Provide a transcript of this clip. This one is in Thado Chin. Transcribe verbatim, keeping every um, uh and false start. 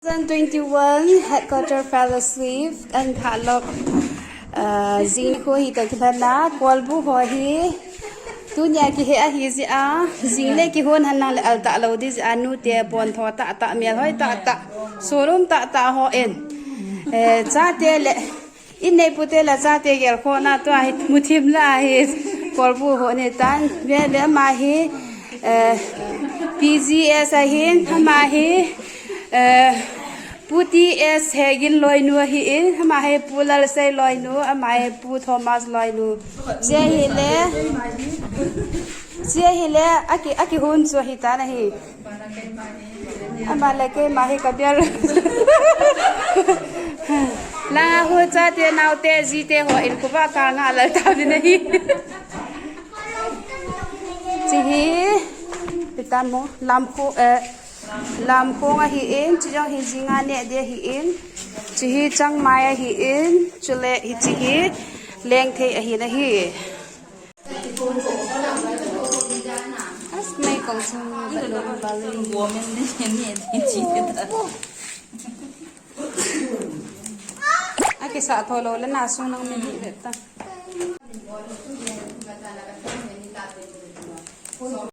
Two thousand twenty-one Headquarter Fellowship an phalop, ah, jing nikho hi toh kilhonna, kolbu ho hi tunia kihe ahi jeh a, jing le kihon henlang le al talou ding jeh a, nute pontho tahtah, melhoi tahtah, sorum tahtah hon, eh, chate le, in neipute le chate gelkhohna tua hi muthim la hi, kolbu ho ahitan, ve le ama hi, eh, P G S ahin, ama hi, eh, Pu T S Hegin loinu ahin, ama hi Pu Lalsei loinu, ama hi Pu Thomas loinu. Che hile, che hile, aki, akihon chu ahitan ahi. Ama le keima hi kabel. Langa hu chate naote jite ho in khovah kanga lal tauvin ahi. Chehi, ipi ti mo, lamkho, eh, lamkhong ahin, chujong hi jinga neh ding ahin, chehi changmai ahin, chule hiche hi lengthei ahin ahi. As mei kong sung ba lo ba lo. Akisah tho lou le na sung nang mi ni le ta.